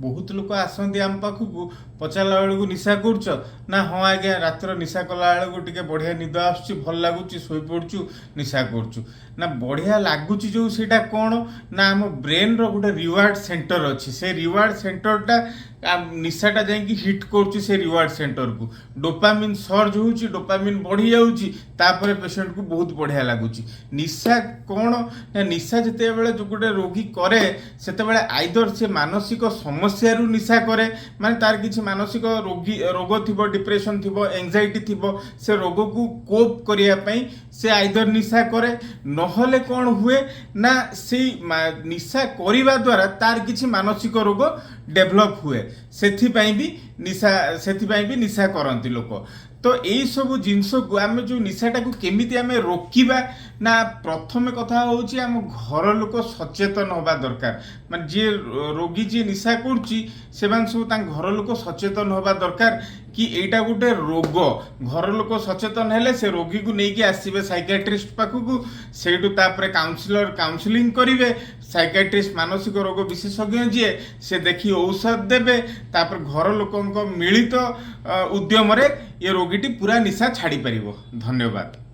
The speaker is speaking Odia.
ବହୁତ ଲୋକ ଆସନ୍ତି ଆମ ପାଖକୁ, ପଚାରିଲା ବେଳକୁ ନିଶା କରୁଛ ନା? ହଁ ଆଜ୍ଞା, ରାତିର ନିଶା କଲା ବେଳକୁ ଟିକେ ବଢ଼ିଆ ନିଦ ଆସୁଛି, ଭଲ ଲାଗୁଛି, ଶୋଇପଡ଼ୁଛୁ, ନିଶା କରୁଛୁ। ନା ବଢ଼ିଆ ଲାଗୁଛି ଯେଉଁ, ସେଇଟା କ'ଣ ନା ଆମ ବ୍ରେନ୍ର ଗୋଟେ ରିୱାର୍ଡ଼ ସେଣ୍ଟର ଅଛି। ସେ ରିୱାର୍ଡ଼ ସେଣ୍ଟରଟା, ନିଶାଟା ଯାଇକି ହିଟ୍ କରୁଛି ସେ ରିୱାର୍ଡ଼ ସେଣ୍ଟରକୁ, ଡୋପାମିନ୍ ସର୍ଜ ହେଉଛି, ଡୋପାମିନ୍ ବଢ଼ିଯାଉଛି, ତାପରେ ପେସେଣ୍ଟକୁ ବହୁତ ବଢ଼ିଆ ଲାଗୁଛି। ନିଶା କ'ଣ ନା ନିଶା ଯେତେବେଳେ ଯେଉଁ ଗୋଟେ ରୋଗୀ କରେ, ସେତେବେଳେ ଆଇଦର ସେ ମାନସିକ ସମସ୍ୟାରୁ ନିଶା କରେ, ମାନେ ତାର କିଛି ମାନସିକ ରୋଗ ଥିବ, ଡିପ୍ରେସନ୍ ଥିବ, ଏଙ୍ଗଜାଇଟି ଥିବ, ସେ ରୋଗକୁ କୋପ୍ କରିବା ପାଇଁ ସେ ଆଇଦର ନିଶା କରେ। ନହେଲେ କ'ଣ ହୁଏ ନା ସେଇ ନିଶା କରିବା ଦ୍ୱାରା ତାର କିଛି ମାନସିକ ରୋଗ ଡେଭଲପ୍ ହୁଏ, ସେଥିପାଇଁ ବି ନିଶା କରନ୍ତି ଲୋକ। ତ ଏଇସବୁ ଜିନିଷକୁ ଆମେ ଯେଉଁ ନିଶାଟାକୁ କେମିତି ଆମେ ରୋକିବା ନା ପ୍ରଥମେ କଥା ହେଉଛି ଆମ ଘର ଲୋକ ସଚେତନ ହେବା ଦରକାର। ମାନେ ଯିଏ ରୋଗୀ, ଯିଏ ନିଶା କରୁଛି, ସେମାନେ ସବୁ ତାଙ୍କ ଘର ଲୋକ ସଚେତନ ହେବା ଦରକାର କି ଏଇଟା ଗୋଟେ ରୋଗ। ଘର ଲୋକ ସଚେତନ ହେଲେ ସେ ରୋଗୀକୁ ନେଇକି ଆସିବେ ସାଇକାଟ୍ରିଷ୍ଟ ପାଖକୁ। ସେଇଠୁ ତାପରେ କାଉନସିଲର କାଉନସିଲିଂ କରିବେ, ସାଇକାଟ୍ରିଷ୍ଟ ମାନସିକ ରୋଗ ବିଶେଷଜ୍ଞ ଯିଏ, ସେ ଦେଖି ଔଷଧ ଦେବେ। ତାପରେ ଘର ଲୋକଙ୍କ ମିଳିତ ଉଦ୍ୟମରେ ଏ ରୋଗୀଟି ପୁରା ନିଶା ଛାଡ଼ି ପାରିବ। ଧନ୍ୟବାଦ।